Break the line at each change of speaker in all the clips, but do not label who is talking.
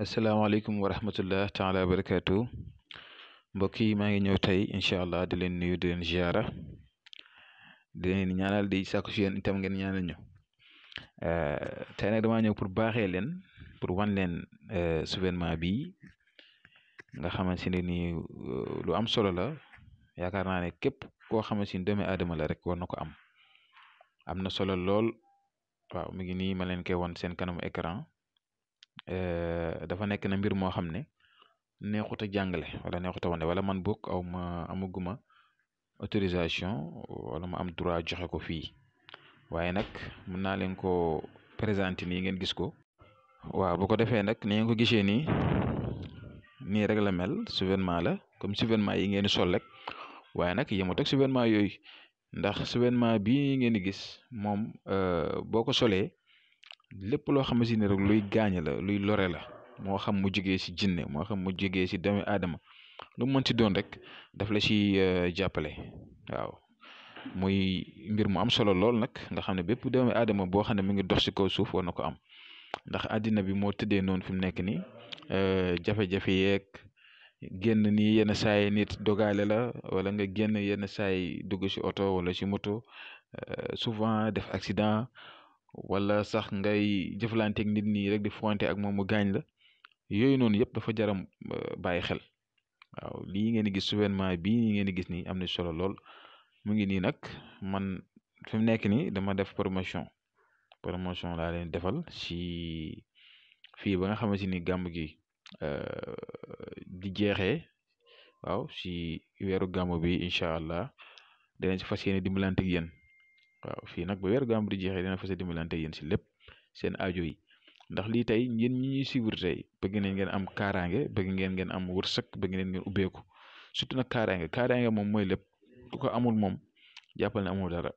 asalaamaaleykum wa rahmatullah taala wa barakaatu mbokk yi maa ngi ñëw tey incha allah di leen nuyu di leen ziara di leen ñaanal di sàkku si yéen itam ngeen ñaanal ñu tey nag damaa ñëw pour baaxee leen pour wan leen souverainement bi nga xamante ne ni lu am solo la yaakaar naa ne képp koo xamante ni doomi aadama la rek war na ko am na solo lool waaw mi ngi nii ma leen koy wan seen kanamu écran dafa nekk na mbir moo xam ne neexut a jàngale wala neexut a wane wala man bokk amaguma autorisation wala ma am droit joxe ko fii waaye nag mën naa leen ko présenter nii ngeen gis ko waaw bu ko defee nag ni ngeen ko gisee nii rek la mel souverainement la comme souverainement yi ngeen di sol rek waaye nag yemut ak souverainement yooyu ndax souverainement bii ngeen di gis moom boo ko solee lépp loo xamante ni rek luy gaañ la luy lore la moo xam mu jógee si jinne moo xam mu jógee si doomi aadama lu mu mënti doon rek daf la ci jàppale waaw muy mbir mu am solo lool nag nga xam ne bépp doomi aadama boo xam ne mu ngi dox si kaw suuf war na ko am ndax àddina bi moo tëddee noonu fi mu nekk nii jafe-jafe yeeg génn nii yenn saay nit dogale la wala nga génn yenn saay dugg si oto wala si moto souvent def accident wala sax ngay jëflanteeg nit ñi rek di fonte ak moom mu gaañ la yooyu noonu yëpp dafa jaram bàyyi xel waaw lii ngeen di gis souverainement bii ngeen di gis nii am na solo lool mu ngi nii nag man fi mu nekk nii dama def promotion laa leen defal si fii ba nga xamante ni gàmm gi di jeexee waaw si weeru gàmm bi incha allah dinañ si fas yéene dimbalante ak yéen waaw fii nag ba weeru gàmm di jeexee dina fas yéene dimbalante ak yéen si lépp seen aajo yi ndax lii tey yéen ñi ñuy suivre tey bëgg nañ ngeen am kaaraange bëgg ngeen am wërsëg bëgg ngeen ubbeeku surtout nag kaaraange moom mooy lépp ku ko amul moom jàppal ne amul dara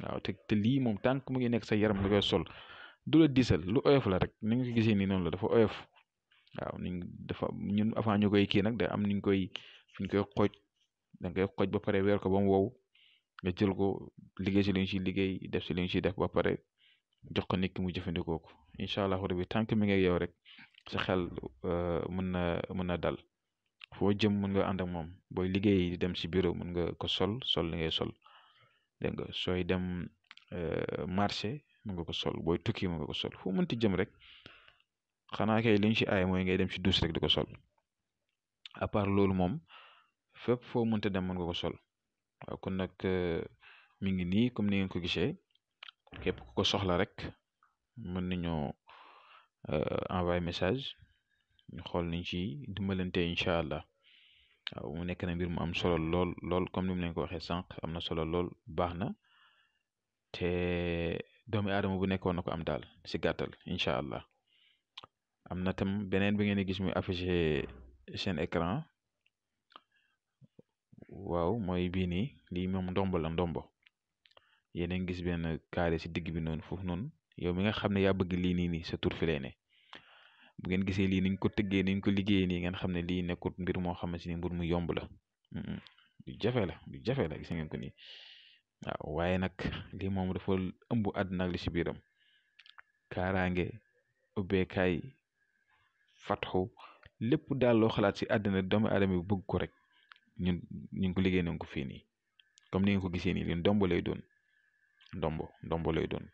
waaw te lii moom tànk mu ngi nekk sa yaram nga koy sol du la diisal lu oyof la rek ni nga ko gisee nii noonu la dafa oyof waaw ñun avant ñu koy kii nag da am niñ koy fi ñu koy xooj da nga koy xooj ba pare weer ko ba mu wow nga jël ko liggéey si li ñu ciy liggéey def si li ñu ciy def ba pare jox ko nit ki mu jëfandikoo ko incha allah rabbi tànk mi ngi yow rek sa xel mën na dal foo jëm mën nga ànd ak moom booy liggéey di dem si bureau mën nga ko sol li ngay sol dégg nga sooy dem marché mën nga ko sol booy tukki mën nga ko sol foo mënti jëm rek xanaa kay li ñu ci aay mooy ngay dem si douche rek di ko sol à part loolu moom fépp foo mënta dem mën nga ko sol waaw kon nag mi ngi nii comme ni ngeen ko gisee képp ku ko soxla rek mën nañoo envoyer message ñu xool niñ ci dimbalante incha allah waaw mu nekk na mbir mu am solo lool comme ni mu leen ko waxee sànq am na solo lool baax na te doomi aadama bu nekkoon na ko am daal si gàttal incha allah am na tam beneen bi ngeen di gis muy affiché seen écran waaw mooy bii nii lii moom ndombo yéen a ngi gis benn carré si digg bi noonu foofu noonu yow mi nga xam ne yaa bëgg lii nii sa tur fi lay ne bu ngeen gisee lii niñ ko tëggee niñ ko liggéeyee nii ngeen xam ne lii nekkut mbir moo xamante ni mbir mu yomb la du jafe la gis ngeen ko nii waaw waaye nag lii moom dafa ëmb àdduna ak li si biiram kaaraange ubbeekaay fatxu lépp daal loo xalaat si àddina doomu aadama bi bëgg ko rek ñun ñu ngi ko liggéey nañ ko fii nii comme ni ngeen ko gisee nii li ndombo lay doon ndombo lay doon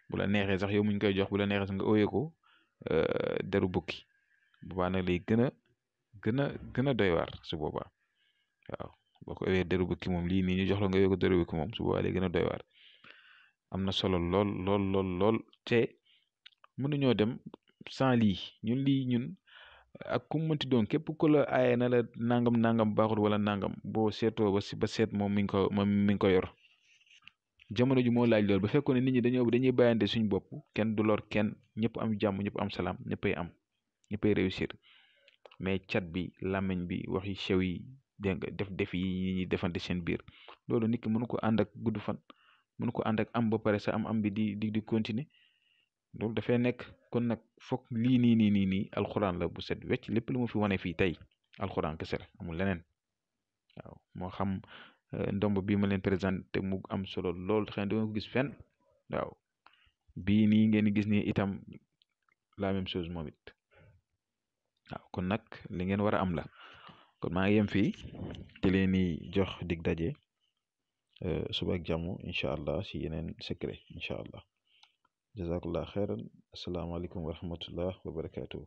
bu la neexee sax yow muñ koy jox bu la neexee sax nga óoyee ko deru bukki boobaa nag lay gën a doy waar su boobaa waaw boo ko óoyee deru bukki moom lii nii ñu jox la nga óoyee ko deru bukki moom su boobaa lay gën a doy waar am na solo lool te mënuñoo dem sans lii ñun ak ku mënti doon képp ku la aaye na la nangam baaxul wala nangam boo seetoo ba seet moom mi ngi ko yor jamono ji moo laaj loolu ba fekkoon ne nit ñi dañuy bàyyante suñ bopp kenn du lor kenn ñëpp am jàmm ñëpp am salaam ñëppay réussir mais cat bi làmmiñ bi wax yi sew yi dégg nga def yi ñi ñuy defante seen biir loolu nit ki mënu ko ànd ak gudd fan mënu ko ànd ak am ba pare sa am bi di continuer loolu dafay nekk kon nag foog lii nii alxuraan la bu set wecc lépp lu mu fi wane fii tey alxuraan kese la amul leneen waaw moo xam ndomb bii ma leen présenté mu am solo lool xëy na da nga ko gis fenn waaw bii nii ngeen gis nii itam la même chose moom it kon nag li ngeen war a am la kon maa ngi yem fii te leen di jox dig daje suba ak jàmm incha allah si yeneen secret incha allah jazakallah xeyran asalaamaaleykum wa rahmatullah wa barakatuh